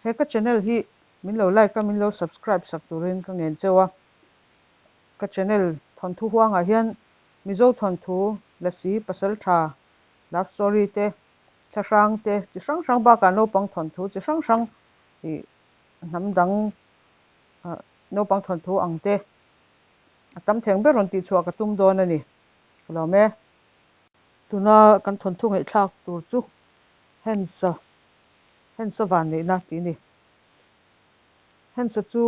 He ka channel hi min lo like a, min lo subscribe sak turin ka ngen cheu a. Ka channel thawnthu huangah hian Mizo thawnthu, Lasi, Pasaltha, Love story te, thlahrang te chi hrang hrang bakah naupang thawnthu chi hrang hrang ih hnam dang naupang thawnthu ang te a tam theng ber rawn tihchhuah ka tum dawn a ni. Ka lawm e. Tuna kan thawnthu ngaihthlak tur chu Hensa, Hensa vanneihna tih a ni. Hensa chu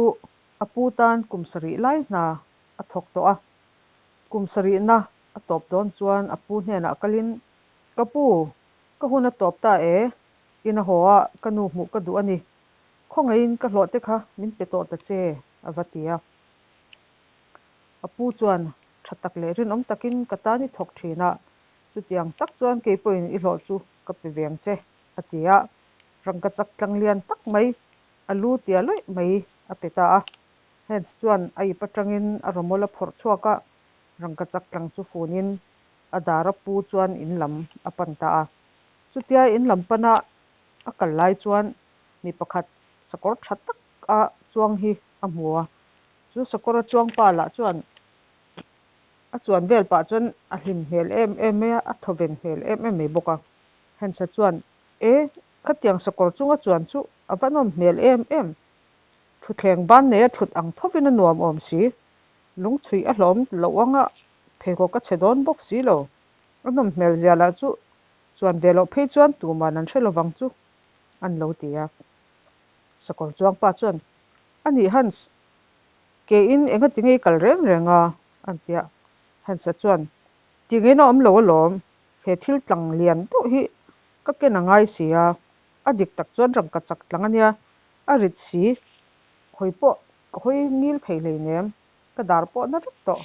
a pu tan kum sarih lai hna a thawk tawh a. Kum sarihna a tawp dawn chuan a pu hnenah kalin, Ka pu, ka hun a tawp ta e, in a haw a, ka nu hmuh ka duh a ni. Khawngaihin ka hlawh te kha min pe tawh ta che, a va ti a. A pu chuan, Tha tak leh rinawm takin ka tan i thawk thin a, chutiang tak chuan kei pawhin i hlawh chu ka pe ve ang che, a ti a. Rangkachak tlang lian tak mai, a lu tia lawih mai a pe ta a. Hans chuan a ip atangin a rawmawl a phawrh chhuak a, rangkachak tlang chu funin a dar a pu chuan in lam a pan ta a. Chutia in lam pana a kal lai chuan mi pakhat sakawr tha tak a chuang hi a hmu a. Chu sakawr a chuang pa lah chuan a chuan vel pah chuan a hlim hmel em em mai a, a thawven hmel em em mai bawk a. Hans-a chuan, E, khatiang sakawr chunga chuan chu a va nawm hmel em em. Thutthleng ban nei a thut ang thovin a nuam awm si. Lungchhuih a hlawm loh anga pheikhawk a chhe dawn bawk si lo. A nawm hmel zia lah chu chuan ve loh phei chuan tuman an hre lovang chu an lo ti a. Sakawr chuangpa chuan, A nih Hans, ke in engati nge i kal reng reng a? an ti a. Hans-a chuan, Ti ngei na awm lo alawm, he thil tlang lian deuh hi ka ken a ngai si a, a dik tak chuan rangka chak tlang a nia, A rit si, hawi pawh ka hawi ngil thei hleinem, ka dar pawh na vek tawh,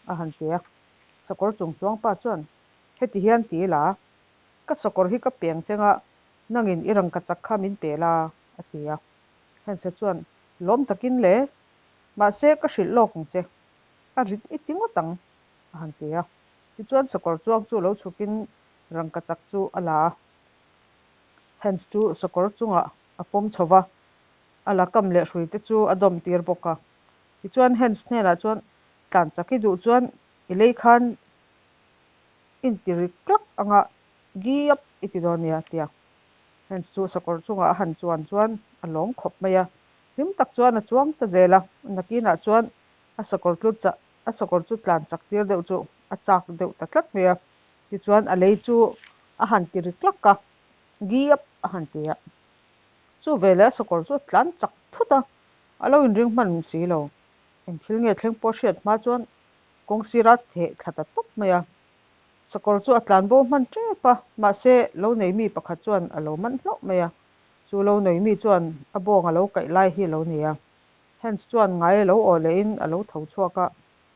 a han ti a. Sakawr chung chuang pa chuan, Heti hian ti ila, ka sakawr hi ka peng cheng a, nangin i rangkachak kha min pe la, a ti a. Hensa chuan, Lawm takin le, mahse ka hrilh lawk ang che, a rit i ti ngawt ang, a han ti a. Tichuan sakawr chuang chu lo chhukin rangkachak chu a la a. Hans chu sakawr chungah a pawm chho va, a la kam leh hrui te chu a dawm tir bawk a. Tichuan Hans hnenah chuan, Tlan chak i duh chuan i lei khan inti ri klak anga giap i ti dawn nia, a ti a. Hans chu sakawr chungah a han chuan chuan a lawm khawp mai a, hlim tak chuan a chuang ta zel a. Nakinah chuan a sakawr tlu chah a sakawr chu tlan chak tir deuh chu a chak deuh ta tlat mai a. Tichuan a lei chu a han ti ri klak a, Giap a han ti a. Chu veleh a sakawr chu a tlan chak thut a, a lo inring hman si lo. Eng thil nge thleng pawh hriat hma chuan kawng sira theh thla ta tawp mai a. Sakawr chu a tlan bo hman tep a, mahse lo nei mi pakhat chuan a lo man hlauh mai a. Chu lo nei mi chuan a bawng a lo kaih lai hi a lo ni a. Hans chuan ngai a lo aw lehin a lo tho chhuak a,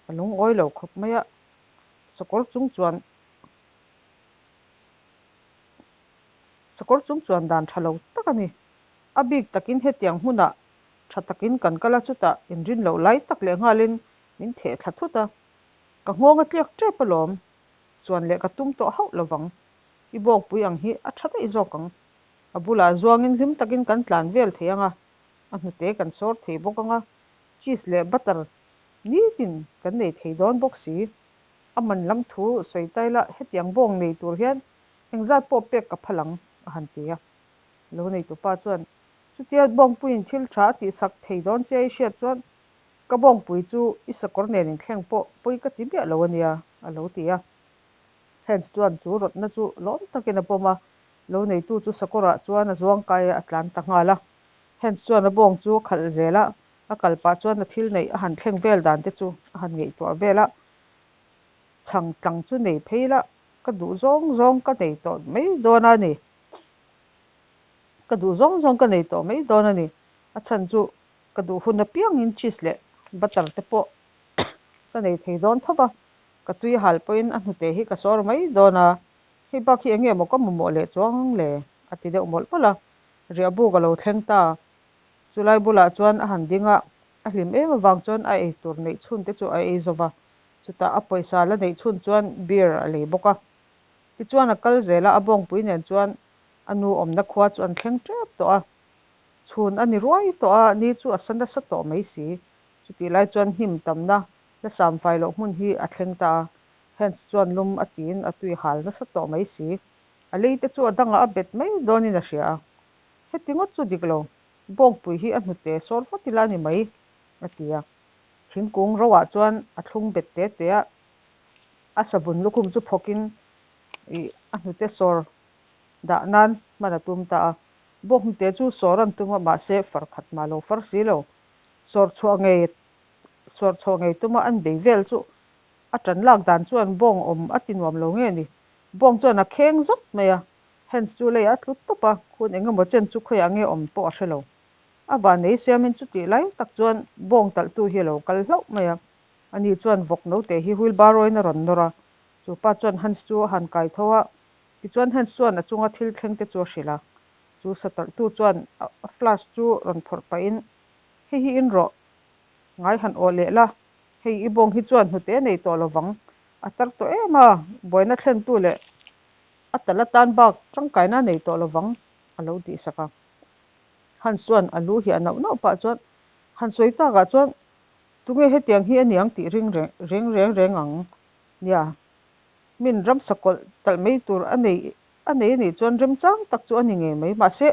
a lungawi lo khawp mai a. Sakawr chung chuan. Sakawr chung chuan dan tha lo tak a ni. A bik takin hetiang hmunah tha takin kan kal a, chutah inrin loh lai tak leh nghalin min theh thla thut a. Ka nghawng a tliak tep alawm. Chuan leh ka tum tawh hauh lovang. I bawkpui ang hi a tha daih zawk ang. A bulah zuangin hlim takin kan tlan vel thei ang a, a hnute kan sawr thei bawk ang a, cheese leh butter nitin kan nei thei dawn bawk si. A man lam thu sawi ta ila hetiang bawng nei tur hian engzat pawh pek ka phal ang, a han ti a. Lo neitu pa chuan, Chutia bawngpuiin thil tha a tihsak thei dawn che i hriat chuan ka bawngpui chu i sakawr nen inthleng pawh pawi ka ti miah lo a nia, a lo ti a. Hans chuan chu rawtna chu lawm takin a pawm a, lo neitu chu sakawrah chuan a zuang kai a tlan ta nghal a. Hans chuan a bawng chu a khalh zel a, a kal pah chuan a thil neih a han thleng vel dan te chu a han ngaihtuah vel a. Chhang tlang chu nei phei la, ka duh zawng zawng ka nei tawh mai dawn a ni. Ka duh zawng zawng ka nei tawh mai dawn a ni. A chhan chu ka duh hun apiangin cheese leh butter te pawh ka nei thei dawn tho va, ka tui hal pawhin a hnute hi ka sawr mai dawn a, hei bak hi eng nge maw ka mamawh leh chuang le? a ti deuh mawlh mawlh a. Riahbuk a lo thleng ta. Chulai bulah chuan a han ding a, a hlim em avang chuan a eitur neih chhun te chu a ei zo va. Chutah a pawisa la neih chhun chuan beer a lei bawk a. Tichuan a kal zel a, a bawngpui nen chuan a nu awmna khua chu an thleng tep tawh a. Chhun a ni ruai tawh a, ni chu a sa nasa tawh mai si. Chutih lai chuan hnim tamna la sam fai loh hmun hi a thleng ta a, Hans chuan lum a tiin a tui hal nasa tawh mai si. A lei te chu a dangah a bet mai dawnin a hria a. Heti ngawt chu dik lo, bawngpui hi a hnute sawr vat ila a ni mai, a ti a. Thingkung roah chuan a thlung bet te te a, a savun lukhum chu phawkin ih a hnute sawr dah nan hman a tum ta a. Bawk hnute chu sawr an tum a, mahse far khat mah lo far si lo. Sawr chhuah ngei sawr chhuah ngei tuma an bei vel chu a tan lak dan chuan bawng awm a ti nuam lo nge ni. Bawng chuan a kheng zawt mai a, Hans chu leiah a tlu tawp a, hun eng emaw chen chu khawiah nge awm pawh a hre lo. A vanei siamin chutih lai tak chuan bawng talhtu hi a lo kal hlauh mai a, ani chuan vawk note hi wheelbarrow-in a rawn nawr a, chu pa chuan Hans chu a han kai tho a, tichuan Hans chuan a chunga thil thleng te chu a hrilh a, chu sa talhtu chuan a flask chu rawn phawrh pahin, Hei hi in rawh, ngai han awh leh la, hei i bawng hi chuan hnute nei tawh lovang, a tar tawh em a, buaina thlentu leh a tal atan bak tangkaina a nei tawh lovang, a lo tihsak a. Hans chuan a lu hiah nauh nauh pah chuan, Han sawi takah chuan tunge hetiang hi a niang tih ring reng reng reng ang nia, min ramsa kawlh talh mai tur a nei a nei a nih chuan remchang tak chu a ni ngei mai. Mahse,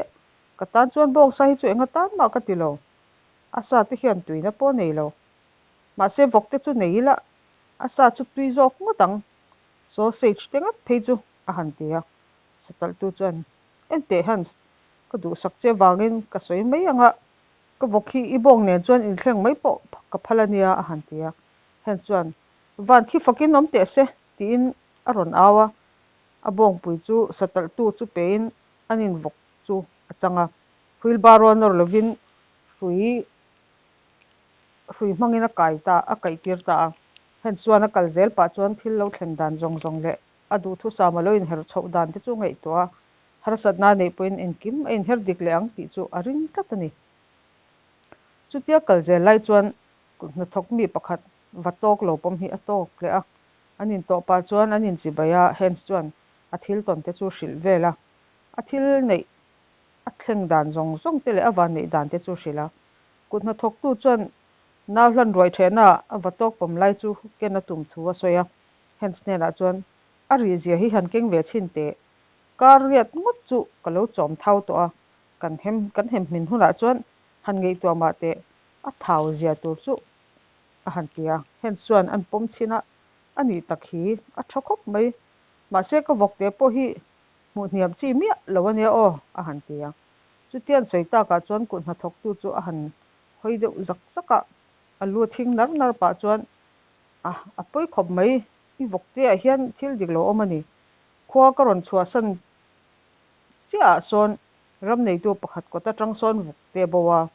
ka tan chuan bawngsa hi chu enga tan mah ka ti lo, a sa te hian tuina pawh a nei lo. Mahse, vawk te chu nei ila a sa chu tui zawk ngawt ang, sausage te ngat phei chu a han ti a. Satalhtu chuan, Enteh Hans, ka duhsak che vangin ka sawi mai anga ka vawk hi i bawng nen chuan inthleng mai pawh ka phal a nia a han ti a. Hans chuan, Van khi fakin awm teh se tiin a rawn au a. A bawngpui chu satalhtu chu pein an invawk chu a chang a. Wheelbarrow nawr lovin hrui hrui hmangin a kai ta a kaihtir ta a. Hans chuan a kal zel pah chuan thil lo thlen dan zawng zawng leh a duhthusam a lo inher chhoh dan te chu ngaihtuah a, harsatna a neih pawhin engkim a inher dik leh ang tih chu a ring tlat a ni. Chutia kal zel lai chuan kut hnathawk mi pakhat va tawk lo pawm hi a tawk leh a, an intawh pah chuan an inchibai a, Hans chuan a thil tawn te chu hrilh vel a, a thil neih a thleng dan zawng zawng te leh a van neih dan te chu hrilh a. Kut hnathawktu chuan nau hlan ruai thehna a va tawk pawm lai chu ken a tum thu a sawi a, Hans hnenah chuan, A rih zia hi han keng ve chhin teh. Kar riat ngawt chu ka lo chawm thau tawh a, kan hem kan hem hmin hunah chuan han ngaihtuah mah teh, a thau zia tur chu a han ti a. Hans chuan an pawm chhin a, A nih tak hi, a tha khawp mai. Mahse ka vawk teh pawh hi hmuh hniam chi miah lo a nia aw, a han ti a. Chutian sawi takah chuan kut hnathawktu chu a han hawi deuh zak zak a, a lu thing nar nar pah chuan, A, a pawi khawp mai. I vawk te ah hian thil dik lo awm a ni. Khua ka rawn chhuahsan chiah ah sawn ram neitu pakhat kawt atang sawn vawk te bo a.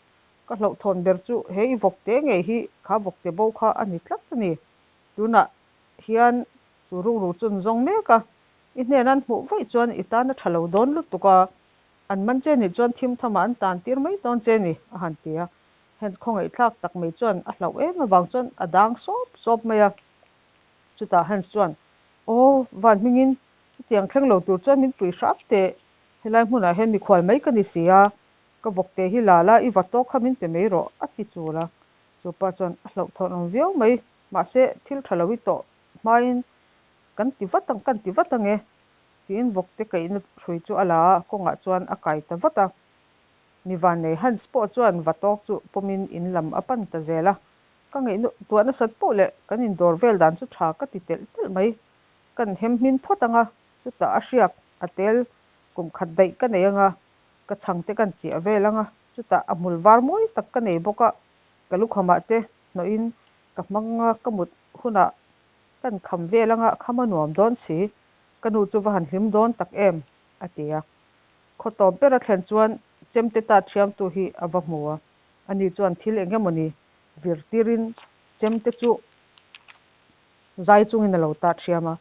Ka hlauhthawn ber chu he i vawk te ngei hi kha vawk te bo kha a ni tlat a ni. Tunah hian chu rukru chu an zawng mek a, i hnen an hmuh vaih chuan i tan a tha lo dawn lutuk a, an man che nih chuan thim thamah an tan tir mai dawn che ni, a han ti a. Hence khawngaihthlak tak mai chuan a hlauh em avang chuan a dang sawp sawp mai a. Chutah Hans chuan, Aw, van hmingin hetiang thleng lo tur chuan min pui hrap teh, helai hmunah hian mikhual mai ka ni si a, ka vawk te hi la la, i va tawk kha min pe mai rawh, a ti chul a. Chu pa chuan a hlauhthawn awm viau mai, mahse thil tha lo i tawh hmain kan ti vat ang, kan ti vat ang e, tiin vawk te kaihna hrui chu a la a, kawngah chuan a kai ta vat a. Mi vannei Hans pawh chuan va tawk chu pawmin in lam a pan ta zel a, ka ngaihtuah nasat poh leh kan indawr vel dan chu tha ka ti telh telh mai. Kan hem hmin phawt ang a, chutah a hriak a tel kum khat daih ka nei ang a, ka chhang te kan chiah vel ang a, chutah a hmul var mawi tak ka nei bawk a, ka lukhamah te hnawhin ka hmang a, ka mut hunah kan kham vel ang a, kham a nuam dawn si, ka nu chu va han hlim dawn tak em, a ti a. Khaw tawp ber a thlen chuan chemte tat hriamtu hi a va hmu a, ani chuan thil eng emawni vir tirin chemte chu zai chungin a lo tat hriam a.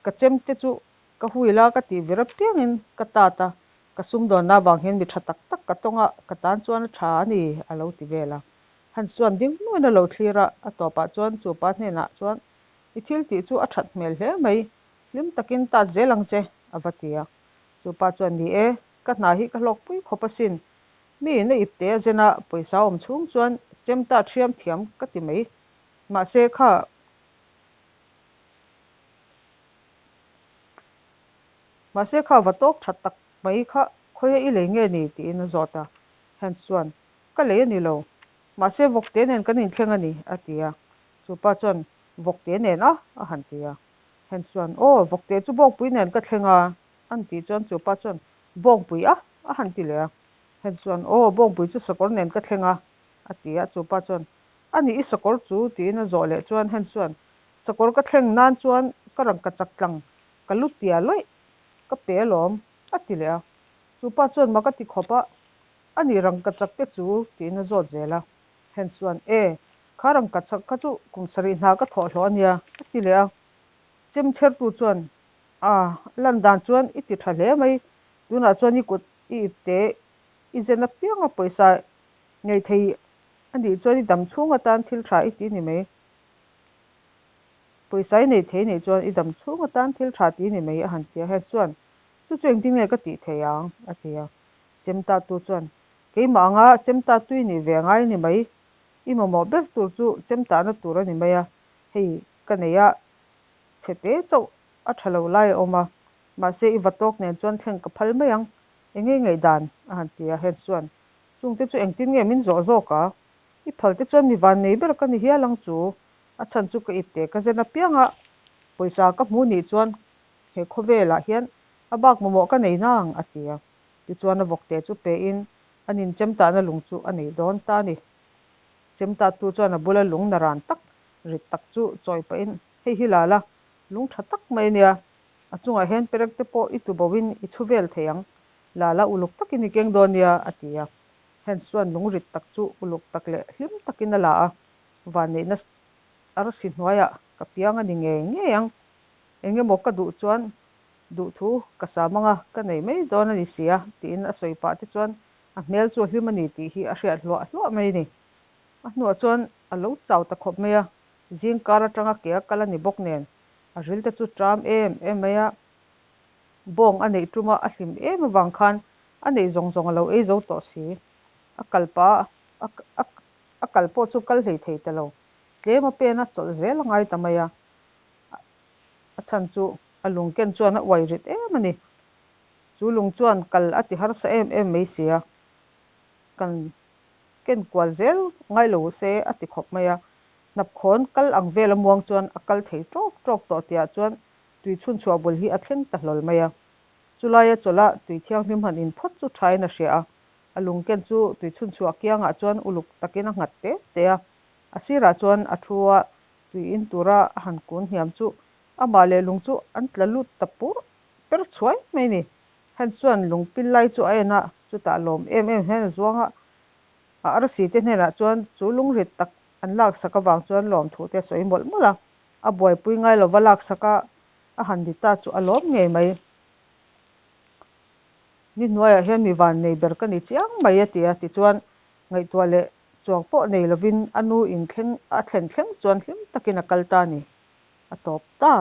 Ka chemte chu ka huil a, ka tih vir apiangin ka tat a, ka sumdawnna avang hian mi tha tak tak ka tawng a, ka tan chuan a tha a ni, a lo ti vel a. Hans chuan ding hnuaiin a lo thlir a, a tawpah chuan chu pa hnenah chuan, I thil tih chu a that hmel hle mai, hlim takin tat zel ang che, a va ti a. Chu pa chuan, Ni e, ka hna hi ka hlawkpui khawp asin. Mi in a ipte a zen a, pawisa awm chhung chuan chem ta thiam thiam ka ti mai. Mahse kha Mahse kha va tawk tha tak mai kha khawi a i lei nge ni? tiin a zawt a. Hans chuan, Ka lei a ni lo. Mahse vawkte nen kan inthleng a ni, a ti a. Chu pa chuan, Vawkte nen a? a han ti a. Hans chuan, Aw, vawkte chu bawngpui nen ka thleng a, an tih chuan chu pa chuan, Bawngpui a? a han ti leh a. Hans chuan, Aw, bawngpui chu sakawr nen ka thleng a, a ti a. Chu pa chuan, A nih i sakawr chu? tiin a zawh leh chuan Hans chuan, Sakawr ka thleng nan chuan ka rangkachak tlang ka lu tia lawih ka pe alawm, a ti leh a. Chu pa chuan mak a ti khawp a, A nih rangkachak te chu? tiin a zawt zel a. Hans chuan, E, kha rangkachak kha chu kum sarih hna ka thawh hlawh a nia, a ti leh a. Chem chhertu chuan, A, lan dan chuan i ti tha hle mai, tunah chuan i kut i ipte i zen apianga pawisa nei thei a nih chuan i dam chhung atan thil tha i ti ni mai. Pawisa i nei thei nih chuan i dam chhung atan thil tha ti ni mai a han ti a. Hans chuan, Chu chu engtin nge ka tih thei ang? a ti a. Chemtatu chuan, Keimah anga chemtatu i nih ve angai ni mai. I mamawh ber tur chu chemtahna tur a ni mai a, hei ka nei a, chhe te chauh a tha lo lai a awm a, mahse i va tawk nen chuan thleng ka phal mai ang, enge ngaihdan? a han ti a. Hans chuan, Chungte chu engtin nge min zawh zawk a? I phal te chuan mi van nei ber ka ni hial ang chu, a chhan chu ka ipte ka zen apiang a, pawisa ka hmu nih chuan he khawvelah hian a bak mamawh ka nei nang, a ti a. Tichuan a vawkte chu pein an inchem tahna lung chu a nei dawn ta a ni. Chem tattu chuan a bula lung naran tak rit tak chu chawi pahin, Hei hi la la, lung tha tak mai a nia, a chungah hian perek te pawh i tuboin i chhu vel thei ang, la la uluk takin i keng dawn nia, a ti a. Hans chuan lung rit tak chu uluk tak leh hlim takin a la a, Vanneihna arsi hnuaiah ka piang a ni ngei ngei ang. Eng emaw ka duh chuan duhthu ka sam anga ka nei mai dawn a ni sia, tiin a sawi pah te chuan a hmel chu a hlim a ni tih hi a hriat hluah hluah mai a ni. A hnuah chuan a lo chau ta khawp mai a, zing kar atanga ke a kal a ni bawk nen a ril te chu ṭam em em mai a, bawng a neih ṭuma a hlim em avang khan a neih zawng zawng a lo ei zo tawh si. A kal pah a, a a kal pawh chu kal hlei thei ta lo. Tlem a pen a chawlh zel a ngai ta mai a, a chhan chu a lung ken chuan a uai rit em a ni. Chu lung chuan kal a ti harsa em em mai si a, kan ken kual zel ngai lo se a ti khawp mai a. Hnapkhawn kal ang vel a muang chuan a kal thei ṭawk ṭawk tawh tihah chuan tui chhunchhuah bul hi a thleng ta hlawl mai a. Chulaia chawlha tui thianghlim han in phawt chu thain a hria a, A lungken chu tui chhunchhuah kiangah chuan uluk takin a nghat te te a. A sirah chuan a thu a, tui in tura a han kun hniam chu amah leh lung chu an tla lut ta pur per chhuai mai a ni. Hans chuan lung pil lai chu a en a, chutah lawm em em hian a zuang a. A arsi te hnenah chuan chu lungrit tak an laksak avang chuan lawmthu te a sawi mawlh mawlh a. A buaipui ngai lova laksak a a han ni ta chu a lawm ngei mai. Ni hnuaiah hian mi van nei ber ka ni chiang mai a ti a, tichuan ngaihtuah leh chuang pawh nei lovin a nu in thleng a thlen thleng chuan hlim takin a kal ta a ni. A tawp ta.